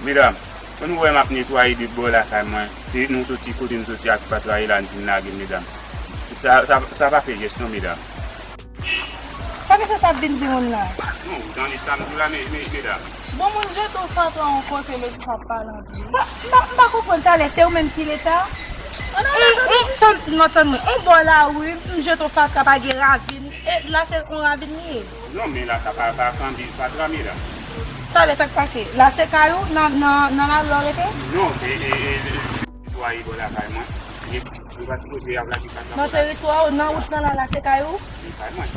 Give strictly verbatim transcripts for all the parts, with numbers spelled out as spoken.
Medam, kon nou wè m ap netwaye de bò lakay mwen, se nou soti kote nou soti ak fatra e la n vin lage l, medam. Sa, sa, sa pa fè jès non, medam. Sa mesye sa ap vin di moun la? Non, ou tande sa m di w la, me, me, medam. Bon, moun jete yon fatra yon kote, mesye sa ap pale anpil. Sa, m pa, m pa konprann talè, se ou menm ki leta? On, on, on, tann, non, tann mwen, on bò lari, m jete yon fatra pa gen ravin, e la se yon ravin li ye. Non, men la sa pa, pa kanpe fatra, medam. Talè sa k pase? La se kay ou, nan, nan, nan lari w rete? Non, e, e, e, e, netwaye bò lakay mwen. E, nou pa sipoze ap lage fatra nan bò la. Nan teritwa w, nan wout lan la, la se kay ou? Li pa mwen.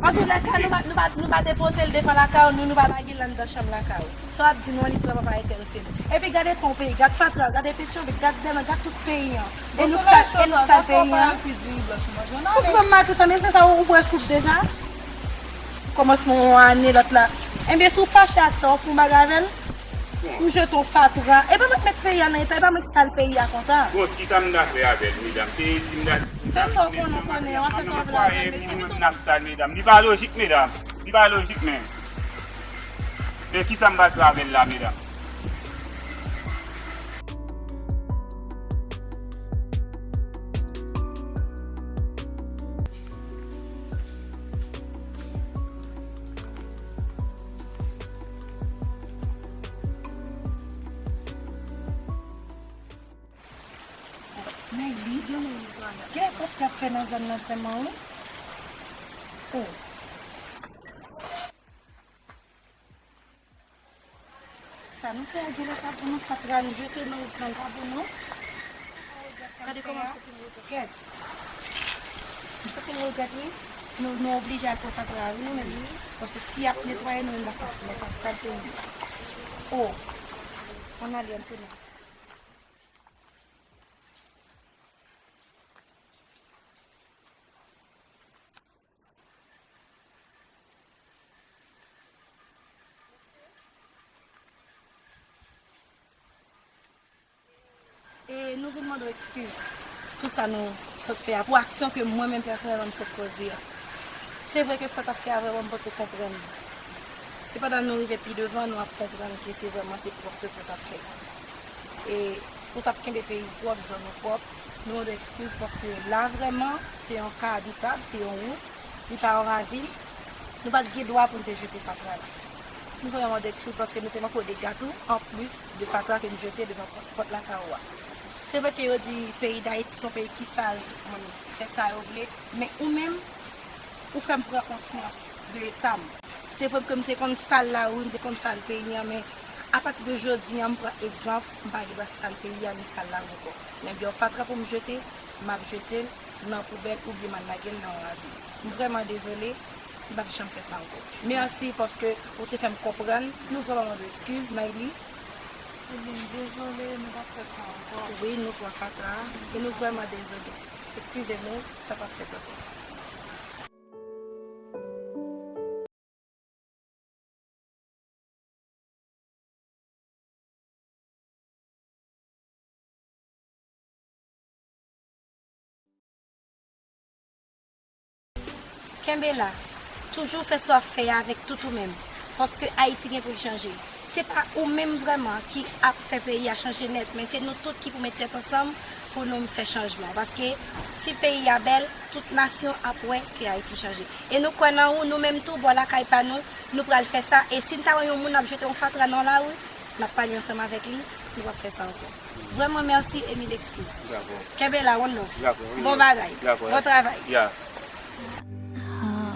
Antoulèka, nou pa, nou pa, nou pa depoze l devan lakay ou, nou, nou pa lage l anndan chanm lakay ou. Sa w ap di nou an, li vrèman pa enterese nou. Epi gade ton peyi, gad fatra, gade Petyonvil, gad Dèlma, gad tout peyi an. E nou k sal, e nou k sal peyi an. Ou pran mal tou sa, mesye sa, ou, ou bwè soup deja? Kòmansman yon ane, lòt la. Enben, si w fache ak sa, w fè yon bagay avè l. Ou jete yon fatra. E pa mwen k met peyi a nan eta, e pa mwen k sal peyi a konsa. Bon, kisa m ta fè avè l, medam? Se di m ta di. Fè sa w konnen, w konnen, w ap fè sa w vle avè l, mesye. Mwen menm n ap sal, medam. Li pa lojik, medam. Li pa lojik, men. E kisa m pral fè avè l la, medam? Nayli, gen kòb ti ap fè nan zòn nan vrèman, wi. O. Sa nou fè a genlè pa bon non, fatra nou jete nan wout lan pa bon non. Gade kòman m santi m regrèt. M santi m regrèt wi. Nou, nou oblije al pran fatra a wi nou menm. Paske si y ap netwaye nou menm n ap, n ap sal peyi. O. Ann ale, ann tounen. E nou vin mande w ekskiz pou sa nou sot fè a, pou aksyon ke mwen menm pèsonèlman m sot poze a. Se vre ke sa t ap fè a vrèman m potko konprann. Se pandan nou rive pi devan nou ap konprann ke se vrèman se pwòpte pou t ap fè. E pou t ap kenbe peyi pwòp, zòn ou pwòp, nou mande w ekskiz paske la vrèman se yon ka abitab, se yon wout, li pa yon ravin, nou pa t gen dwa pou n te jete fatra la. Nou vrèman mande w ekskiz paske nou te manke w dega tou, anplis de fatra ke n jete devan pòt, pòt lakay ou a. Se vre ke yo di peyi Dayiti se yon peyi ki sal, moun fè sa yo vle, men ou menm, ou fè m pran konsyans de eta m. Se vre ke m te konn sal lari, m te konn sal peyi an, men apati de jodi an, m pran egzanp, m pa gen dwa sal peyi an ni sal lari ankò. Lè m gen yon fatra pou m jete, m ap jete l nan poubèl oubyen m al lage l nan yon ravin. M vrèman dezole, m p ap janm fè sa ankò. Mèsi paske ou te fè m konprann, nou vrèman mande w ekskiz, Nayli. Ebyen, dezole, nou p ap fè sa ankò. Wi, nou pran fatra a, e nou vrèman dezole. Eskize nou, sa p ap fèt ankò. Kenbe la. Toujou fè sa w ap fè a avèk tout ou menm. Paske Ayiti gen pou l chanje. Se pa ou menm vrèman ki ap fè peyi a chanje nèt, men se nou tout ki pou met tèt ansanm pou nou fè chanjman. Paske si peyi a bèl, tout nasyon ap wè ke Ayiti chanje. E nou kwè nan ou, nou menm tou, bò lakay pa nou, nou pral fè sa. E si n ta wè yon moun ap jete yon fatra nan lari, n ap pale ansanm avèk li, nou p ap fè sa ankò. Vrèman, mèsi e mil ekskiz. Dakò. Kenbe la, one love. Dakò, one love. Bon bagay. Dakò. Bon travay. Ya.